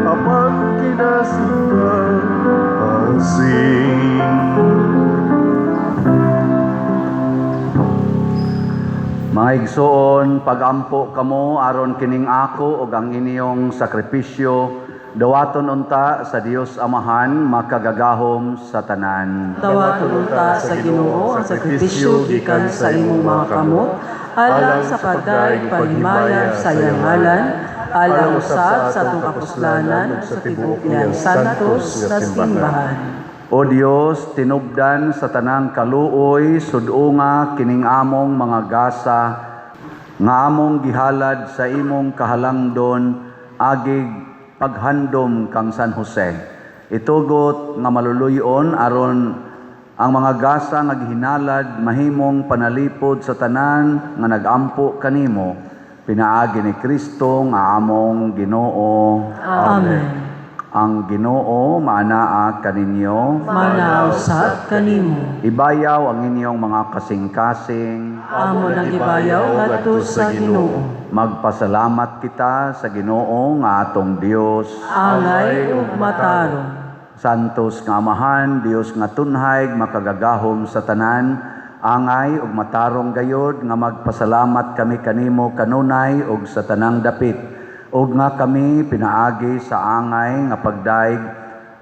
apan kinasingkasing. Mga igsoon, pagampo kamo aron kining ako ug ang inyong sakripisyo dawaton unta sa Dios Amahan makagagahom sa tanan. Dawaton unta sa Ginoo ang sakripisyo gikan sa imong mga kamot alang sa pagdayeg paghimaya sa iyang ngalan, alang usab sa atong kapuslanan ug sa tibuok niyang santos na simbahan. O Dios, tinubdan sa tanang kaluoy, sud-unga kining among mga gasa nga among gihalad sa imong kahalangdon agig paghandom kang San Jose. Itugot nga maluluyon aron ang mga gasa nga gihinalad mahimong panalipod sa tanan nga nagampo kanimo pinaagi ni Kristo nga among Ginoo. Amen. Ang Ginoo maanaa kaninyo. Manaa usab kanimo. Ibayaw ang inyong mga kasing-kasing. Amo nang gibayaw ngadto sa Ginoo. Magpasalamat kita sa Ginoo nga atong Dios. Angay ug matarong. Santos nga Amahan, Dios nga tunhay, makagagahom sa tanan, angay ug matarong gayod nga magpasalamat kami kanimo kanunay ug sa tanang dapit, ug nga kami pinaagi sa angay nga pagdaig.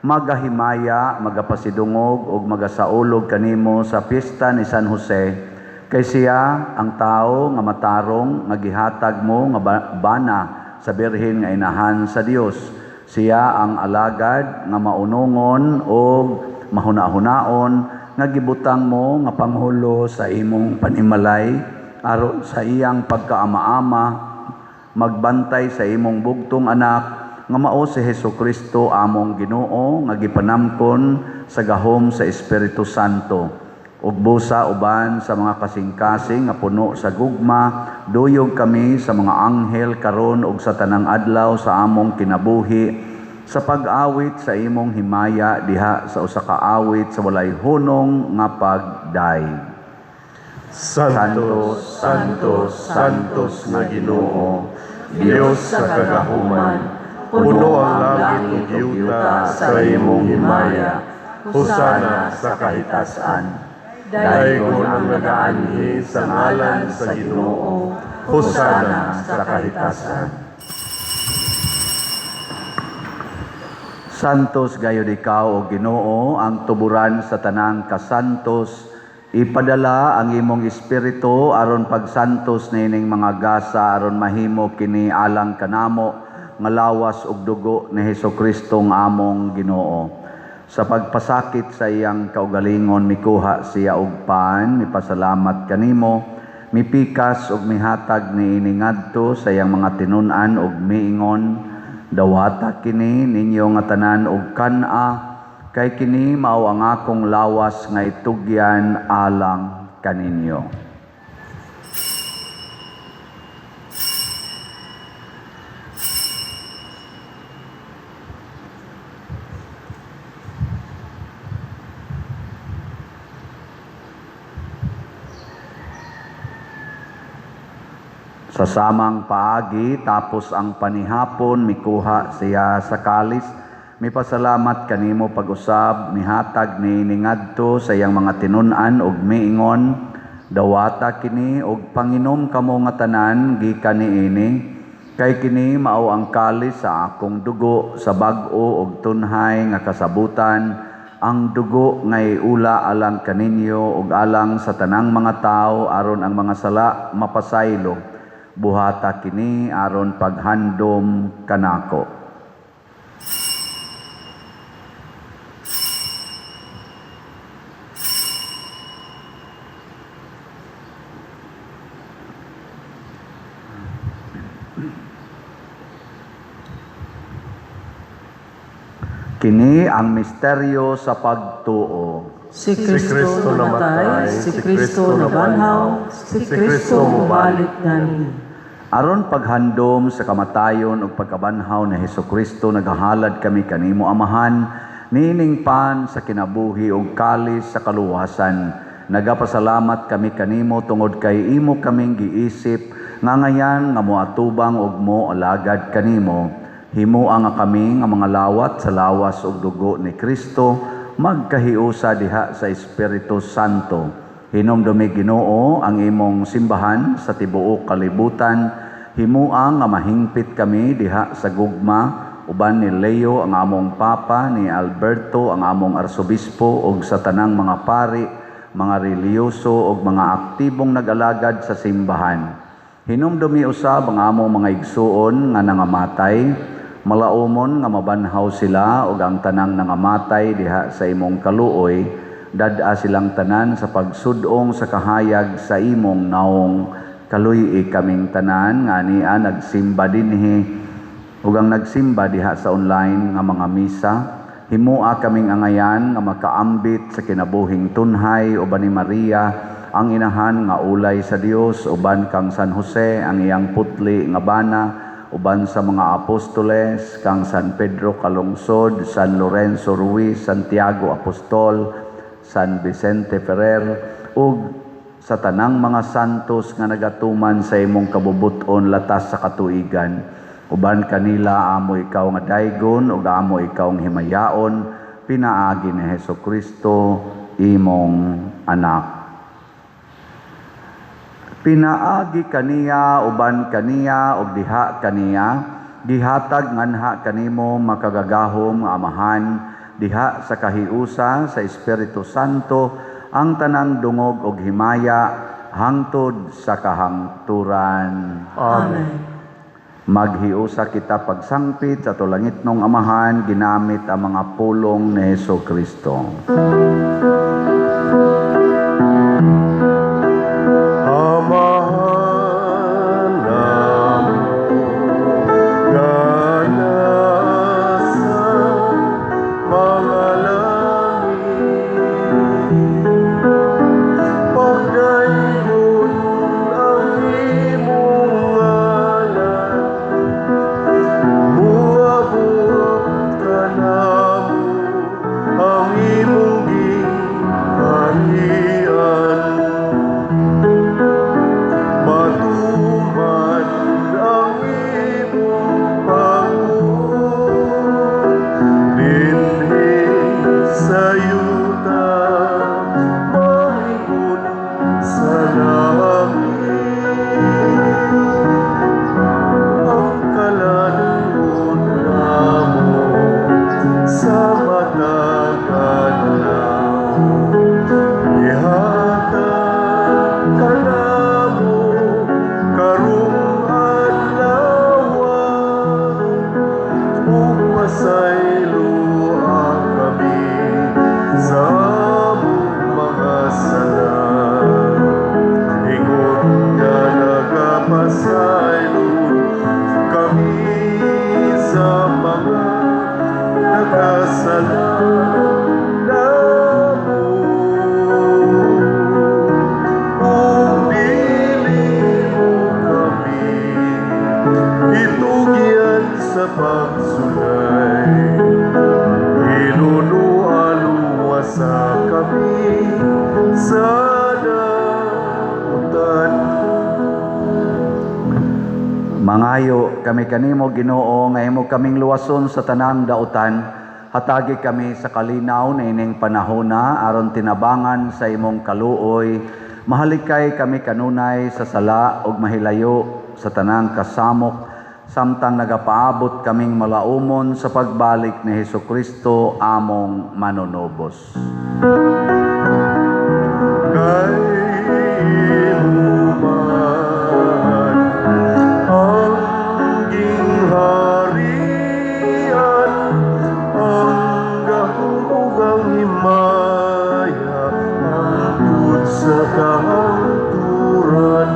Magahimaya, magapasidungog ug magasaulog kanimo sa piyesta ni San Jose, kay siya ang tawo nga matarong nga gihatag mo nga bana sa birhen nga inahan sa Dios. Siya ang alagad nga maunungon ug mahuna-hunaon nga gibutang mo nga panghulo sa imong panimalay aron sa iyang pagkaama-ama magbantay sa imong bugtong anak nga mao si Hesukristo among Ginoo nga gipanamkon sa gahom sa Espiritu Santo. Ug busa uban sa mga kasing-kasing nga puno sa gugma, duyog kami sa mga anghel karon ug sa tanang adlaw sa among kinabuhi sa pag-awit sa imong himaya diha sa usa ka awit sa walay hunong nga pagdayeg. Santo, Santo, Santos nga Ginoo, Dios sa kagahuman, puno ang langit ug yuta sa imong himaya. Hosana sa kahitasan. Daygon ang nagaanhi sa ngalan sa Ginoo. Hosana sa kahitasan. Santos gayud ikaw o Ginoo, ang tuburan sa tanang kasantos. Ipadala ang imong espiritu aron pagsantos niining mga gasa aron mahimo kini alang kanamo nga lawas ug dugo ni Hesukristo nga among Ginoo. Sa pagpasakit sa iyang kaugalingon mikuha siya og pan, mipasalamat kanimo, mipikas ug mihatag niini ngadto sa iyang mga tinun-an ug miingon, dawata kini ninyo nga tanan og kan-a, kay kini mao ang akong lawas nga itugyan alang kaninyo. Sa samang paagi, tapos ang panihapon, mikuha siya sa kalis, mipasalamat kanimo pag-usab, mihatag niini ngadto sa iyang mga tinun-an ug miingon, dawata kini ug panginom kamo nga tanan gikan niini, kay kini mao ang kalis sa akong dugo sa bag-o ug tunhay nga kasabutan, ang dugo nga iula alang kaninyo ug alang sa tanang mga tawo aron ang mga sala mapasaylo. Buhata kini aron paghandom kanako. Kini ang misteryo sa pagtuo. Si Kristo namatay, si Kristo nabanhaw, si Kristo mobalik gani. Aron paghandom sa kamatayon ug pagkabanhaw ni Hesukristo, nagahalad kami kanimo Amahan, niining pan sa kinabuhi ug kalis sa kaluwasan. Nagapasalamat kami kanimo tungod kay imo kaming giisip nga ngayan nga moatubang ug moalagad kanimo. Himoa nga kami nga mga lawat sa lawas ug dugo ni Kristo, magkahiusa diha sa Espiritu Santo. Hinumdumi Ginoo ang imong simbahan sa tibuok kalibutan. Himoa nga mahingpit kami diha sa gugma uban ni Leo ang among Papa, ni Alberto ang among Arsobispo ug sa tanang mga pari, mga relihiyoso ug mga aktibong nag-alagad sa simbahan. Hinumdumi usab ang among mga igsuon nga nangamatay, malaumon nga mabanhaw sila ug ang tanang nangamatay diha sa imong kaluoy, dad-a silang tanan sa pagsudong sa kahayag sa imong naong. Kaluy-i kaming tanan nga ania nagsimba dinhi ug ang nagsimba diha sa online nga mga misa. Himoa kaming angayan nga makaambit sa kinabuhing tunhay uban ni Maria ang inahan nga ulay sa Dios, uban kang San Jose ang iyang putli nga bana, uban sa mga apostoles kang San Pedro Calungsod, San Lorenzo Ruiz, Santiago Apostol, San Vicente Ferrer, ug sa tanang mga santos nga nagatuman sa imong kabubut-on latas sa katuigan. Uban kanila amo ikaw nga daygon ug amo ikaw nga himayaon, pinaagi ni Hesukristo imong anak. Pinaagi kaniya, uban kaniya, ug diha kaniya, gihatag nganha kanimo makagagahom nga Amahan diha sa kahiusa sa Espiritu Santo, ang tanang dungog og himaya hangtod sa kahangturan. Amen. Maghiusa kita pagsangpit sa atong langitnong Amahan, ginamit ang mga pulong ni Hesus Kristo. Amahan namo nga nasa mga langit, pagdaygon ang imong ngalan, muabot kanamo ang imong gingharian. Matuman ang imong pagbuot dinhi sa yuta mahigud sa langit. Ang kalanuon namo sa matag adlaw ihatag kanamo karong adlaw, ug pasayloa kami sa among mga sala, ingon nga nagapasaylo kami sa mga nakasala namo, ug dili mo kami itugyan sa pagsulay, hinunoa luwasa kami sa dautan. Mangayo kami kanimo, Ginoo, nga imo kaming luwason sa tanang dautan. Hatagi kami sa kalinaw niining panahona aron tinabangan sa imong kaluoy. Mahalikay kami kanunay sa sala ug mahilayo sa tanang kasamok, samtang nagapaabot kaming malaumon sa pagbalik ni Hesukristo among manunubos. Kay imo man ang gingharian, ang gahom ug ang himaya hangtod sa kahangturan.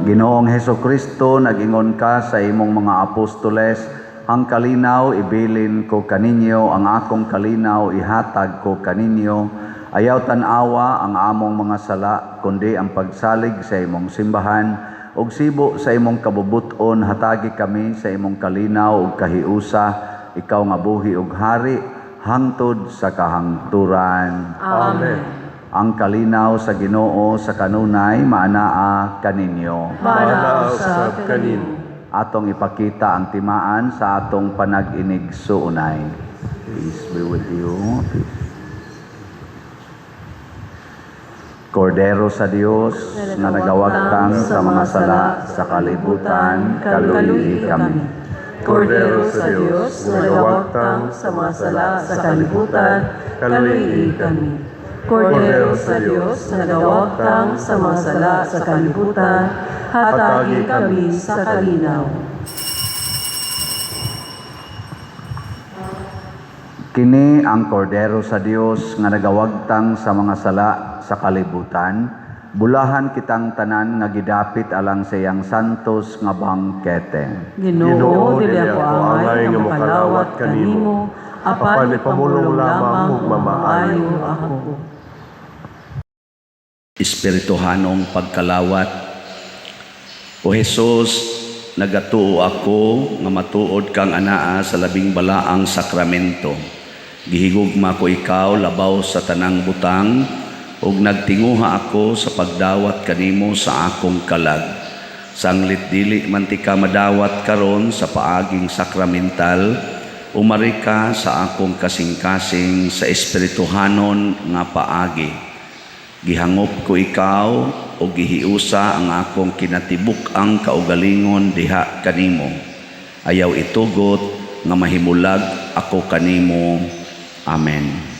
Ginoong Hesukristo, nag-ingon ka sa imong mga apostoles, "Ang kalinaw ibilin ko kaninyo, ang akong kalinaw ihatag ko kaninyo." Ayaw tan-awa ang among mga sala, kundi ang pagsalig sa imong simbahan, ug sibo sa imong kabubuton hatagi kami sa imong kalinaw ug kahiusa, ikaw nga buhi ug hari hangtod sa kahangturan. Amen. Ang kalinaw sa Ginoo sa kanunay maanaa kaninyo. Maanaa Maanaa usab usab kanimo. Atong ipakita ang timaan sa atong panag-inigsuonay. Peace be with you. Peace. Kordero sa Dios nga nagawagtang sa mga sala sa kalibutan, kaluyi kami. Kordero sa Dios nga nagawagtang sa mga sala sa kalibutan, kaluyi kami. Kordero sa Dios nga nagawagtang sa mga sala sa kalibutan, hatagi kami sa kalinaw. Kini ang Kordero sa Dios nga nagawagtang sa mga sala sa kalibutan. Bulahan kitang tanan nga gidapit alang sa iyang santos nga bangkete. Ginoo, dili ako angay nga mokalawat kanimo, apan ipamulong lamang ug mamaayo ako. Espirituhanong pagkalawat. O Hesus, nagatuo ako nga matuod kang anaa sa labing balaang sakramento. Gihigugma ko ikaw labaw sa tanang butang, ug nagtinguha ako sa pagdawat kanimo sa akong kalag. Sanglit dili man ti ka madawat karon sa paaging sakramental, umari ka sa akong kasing-kasing sa espirituhanon nga paagi. Gihangop ko ikaw o gihiusa ang akong kinatibuk-ang kaugalingon diha kanimo. Ayaw itugot nga mahimulag ako kanimo. Amen.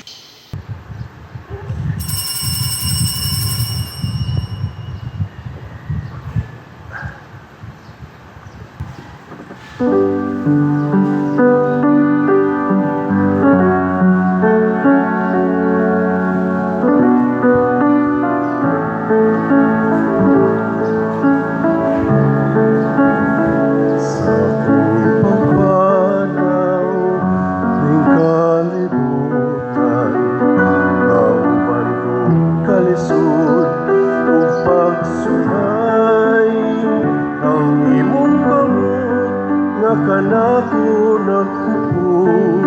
Sa akong pagpanaw ning kalibutan, kauban ko kalisod ug pagsulay, ang imong kamot nga kanako nagkupot,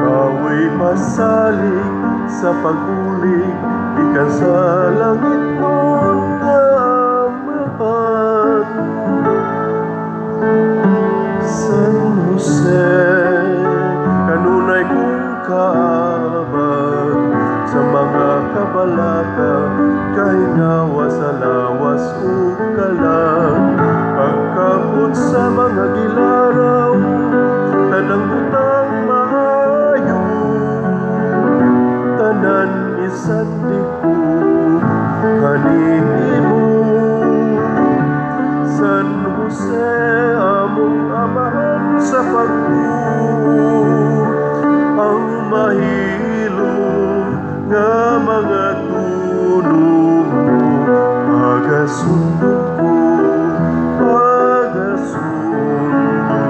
mao'y pasalig sa pag-ulig gikan sa langit nun nga Amahan. San Jose, kanunay kong kaabag sa mga kabalaka, kahingawa sa lawas ug kalag, pagkabot sa mga gilaraw, tanang butang maayo, tanan isandig ko kanimo. San Jose, among amahan sa pagtuo, ang mahilom nga mga tuno mo, pagasundon ko, pagasundon ko.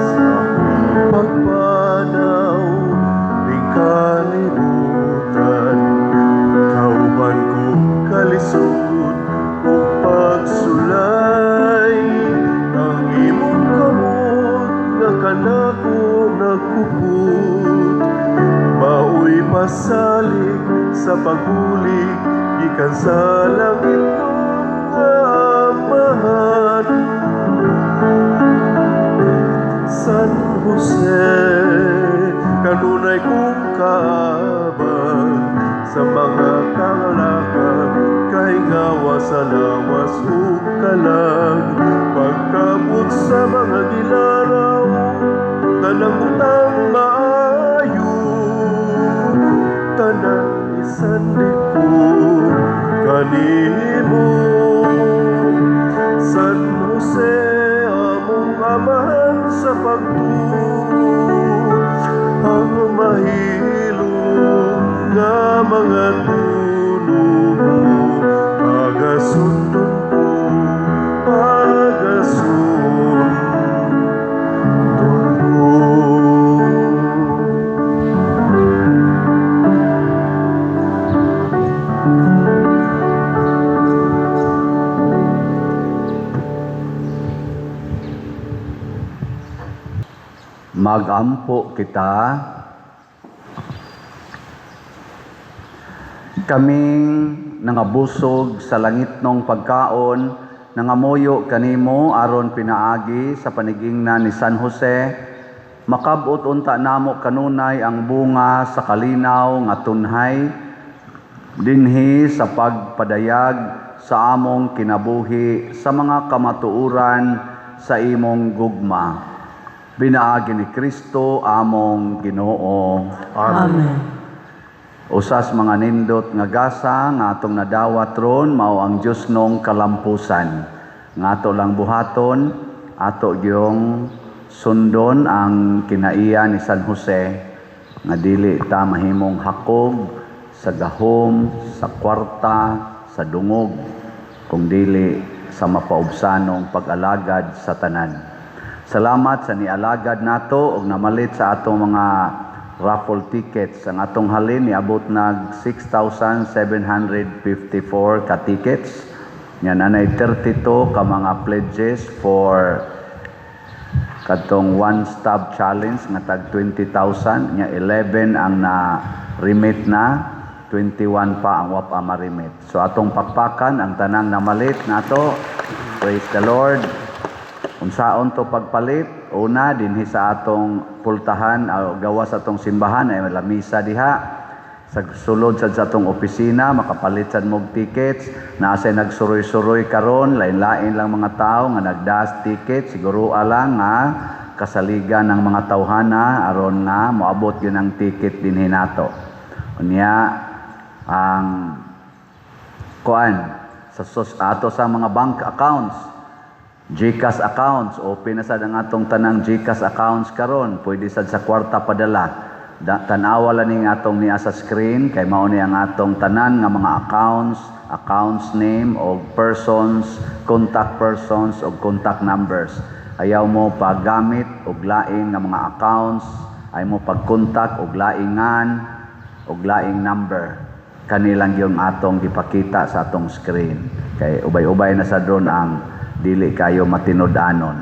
Sa akong pagpanaw ning kalibutan, kauban ko kalisod ug pagsulay, ang imong kamot nga kanako nagkupot, mao'y pasalig sa pagbulig gikan sa langit nga Amahan. San Jose, kanunay kong kaabag sa mga kabalaka, kahingawa sa lawas ug kalag, pagkabot sa mga gilaraw, tanang butang maayo, tanan isandig ko kanimo. San Jose, among amahan sa pagtuo, ang mahilom nga mga tuno mo, pagasundon ko, pagasundon ko. Magampo kita. Kaming nangabusog sa langitnong pagkaon, nangamuyo kanimo aron pinaagi sa panigingna ni San Jose, makabot unta namo kanunay ang bunga sa kalinaw nga tunhay dinhi sa pagpadayag sa among kinabuhi sa mga kamatuoran sa imong gugma. Pinaagi ni Kristo among Ginoo. Amen. Usas mga nindot nga gasa nga atong nadawat ron mao ang Dios nong kalampusan. Nga ato lang buhaton, ato gyung sundon ang kinaiya ni San Jose nga dili ta mahimong hakog sa gahom, sa kwarta, sa dungog, kung dili sa mapaubsanong pag-alagad sa tanan. Salamat sa nialagad nato og namalit sa atong mga raffle tickets. Ang atong halin niabot nag 6,754 ka tickets. Yan anay 32 ka mga pledges for katong one stop challenge nga tag 20,000 nya 11 ang na remit na, 21 pa ang wa pa ma-remit. So atong pakpakan ang tanang namalit nato. Praise the Lord. Unsaon to pagpalit? Una, dinhi sa atong pultahan o gawas atong simbahan ay lamisa diha. Sa sulod sad sa atong opisina, makapalit sad mo og tickets. Naa say nagsuroy-suroy karon, lain-lain lang mga tao nga nagdas ticket. Siguro lang nga kasaligan ng mga tawhana aron nga moabot yun ang ticket dinhi nato. Unya ang kuan sa ato sa mga bank accounts, GCash accounts, open na sad ang atong tanang GCash accounts karon. Pwede sad sa kwarta padala. Tan-awa lang ning atong niya sa screen kay mao ni ang atong tanan nga mga accounts, accounts name o persons, contact persons o contact numbers. Ayaw mo paggamit og lain nga mga accounts, ayaw mo pag-contact og laingan og laing number. Kanilang yung atong gipakita sa atong screen. Kay ubay-ubay na sa drone ang dili kayo matinud-anon.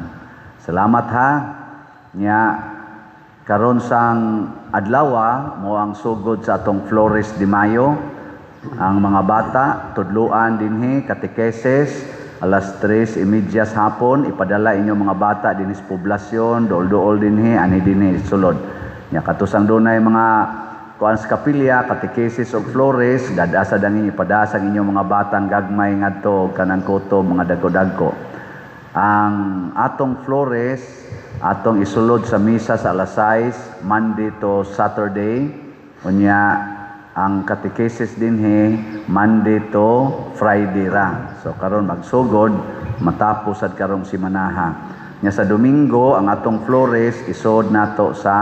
Salamat ha. Nya karon sang adlaw mo ang sugod sa atong Flores de Mayo. Ang mga bata tudluan dinhi katekesis alas 3:30 sa hapon. Ipadala inyong mga bata dinhi sa poblasyon, dool-dool dinhi, ani dinhi sulod. Nya katusang dunay mga kuan sa kapilya, katekesis og flores, dadasa dang inyo ipadasa ang inyong mga batang gagmay ngadto kanang kuto mga dagko-dagko. Ang atong flores atong isulod sa misa sa alas 6, Monday to Saturday. Unya ang katekesis dinhi Monday to Friday ra. So karon magsugod, matapos sad karong simanaha. Nya sa Domingo ang atong flores isod nato sa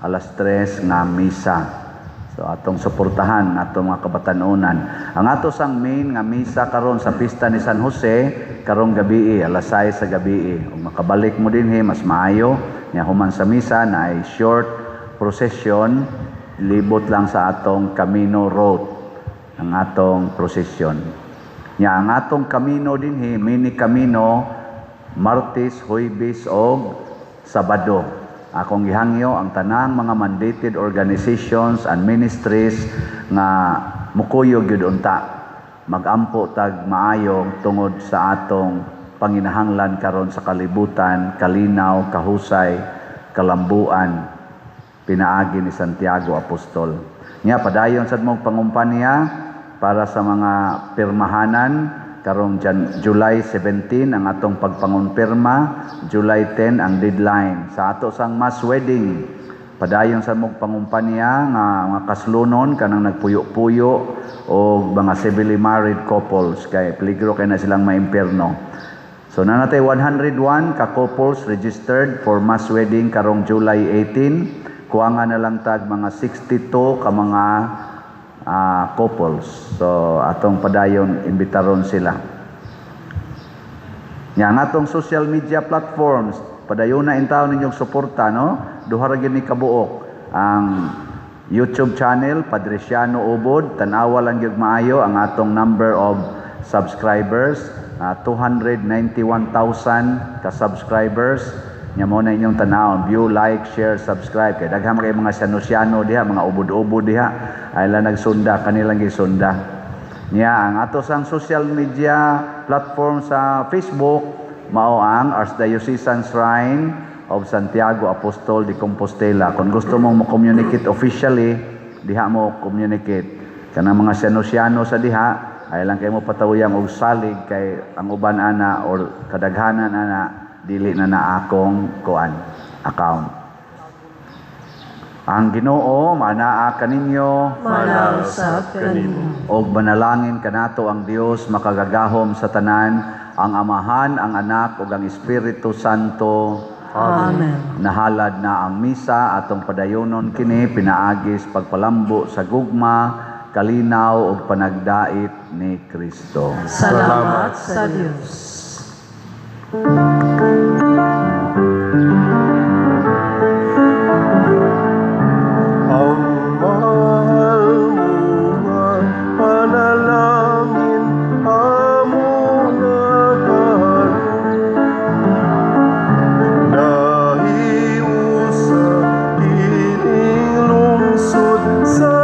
alas 3 nga misa. So atong suportahan atong mga kabatanunan. Ang ato sang main nga misa karon sa pista ni San Jose karong gabi, alas 6 sa gabi. Ug makabalik mo dinhi mas maayo. Nya human sa misa na ay short procession, libot lang sa atong Camino Road ang atong procession. Nya ang atong Camino dinhi, mini Camino, Martes, Huwebes og Sabado. Akong gihangyo ang tanang mga mandated organizations and ministries nga mukuyog gyud unta. Magampo tag maayo tungod sa atong panginahanglan karon sa kalibutan, kalinaw, kahusay, kalambuan pinaagi ni Santiago Apostol. Nya padayon sad mong pangumpanya para sa mga pirmahanan karong July 17 ang atong pagpangonpirma, July 10 ang deadline sa ato sang mass wedding. Padayon sa mong pangumpanya nga mga kaslunon kanang nagpuyo-puyo o mga civilly married couples kay peligro kay na silang maimpierno. So nanatay 101 ka couples registered for mass wedding karong July 18. Kuwanga na lang tag mga 62 ka mga couples. So atong padayon imbitaron sila. Nya ang atong social media platforms, padayon na intawn ninyong suporta, no? Duha ra gyud ni kabuok ang YouTube channel Padriciano Ubod, tan-awa lang gyud maayo ang atong number of subscribers, 291,000 ka subscribers. Nya mo na inyong tanawon, view, like, share, subscribe kay daghan man kay mga siano-siano diha, mga ubod-ubod diha, ay lang nagsunda kanilang gisunda. Nya ang ato sang social media platform sa Facebook mao ang Archdiocesan Shrine of Santiago Apostol de Compostela. Kung gusto mong mo-communicate officially, diha mo communicate. Kanang mga siano-siano sa diha, ay lang kay mo patawuyang og salig kay ang uban ana or kadaghanan ana dili na na akong kuan account. Ang Ginoo manaa kaninyo. Manaa usab kanimo. Og manalangin kanato ang Dios makagagahom sa tanan, ang Amahan, ang Anak ug ang Espiritu Santo. Amen. Nahalad na ang misa, atong padayonon kini pinaagis pagpalambo sa gugma, kalinaw ug panagdait ni Kristo. Salamat sa Dios. Ang mahal mo nga panalangin amo nga karon nahiusa kining lungsod sa